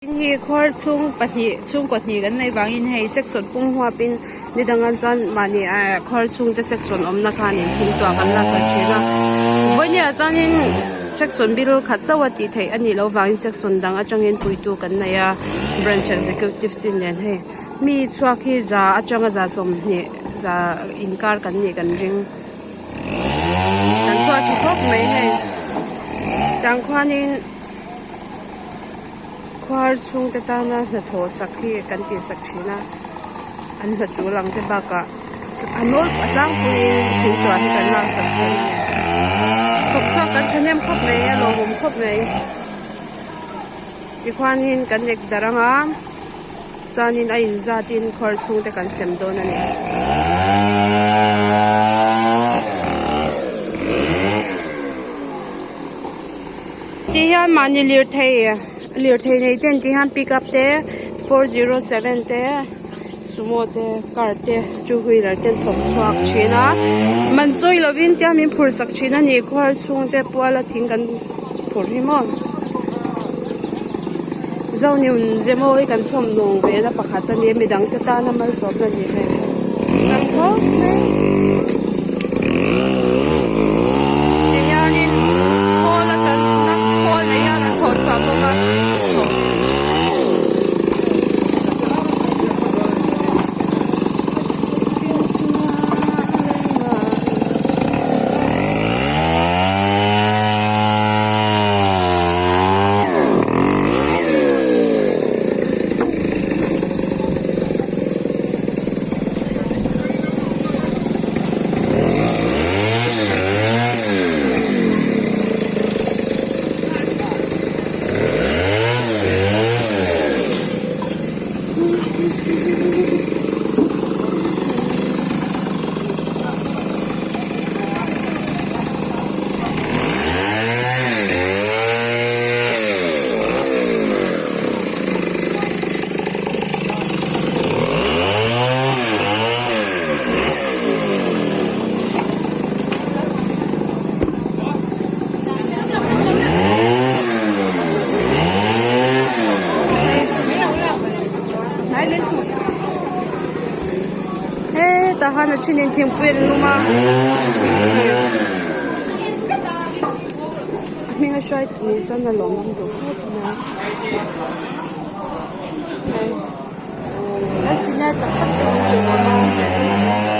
Hi khuar chhung pahnih chhungkaw hnih kan neih vangin hei section pum huapin ni dangah chuan mahni ah khuar chhungte section awmna khanin thingtuah kan laksak thin a vawinia chuanin section bil khat chauh a tih theih a nih loh vangin section dang atangin puitu kan nei a branch executive chin nen hei mi chhuak hi za atanga za 20 za inkar kan nih kan ring kan chhuak tha khawp mai hei tang khuanin. Khuar chhungte tana hnathawh sak hi kan tih sak thin a, an hna tul ang te bakah a nawl a tlangpuiin thingtuah hi kan lak sak thin a ni. Thawk chhuak kan thahnem khawp mai a lawmawm khawp mai. Tikhuanin kan ek darh ang a, chuanin a inzatin khuar chhungte kan sem dawn a ni. Ti hian mahni lirthei lirthei nei ten ti hian pickup te 407 te sumo te car te two wheeler te an thawk chhuak thin a man chawi lovin tia min phur sak thin a ni khuar chhung te puala thing kan phur hi maw Zoniun zemawi kan chhawm nung ve na pakhat a ni a midang te tana malsawmna ni hei kan khawp mai. Ti hianin khawl a tanna khawl nei hian an thawh chhuah bawk a. Hetah hian a thenin thingpui an lum a a hming a hruai tur chuan a lawm awm duh khawp mai. An senior tak tak te awm tur awm a.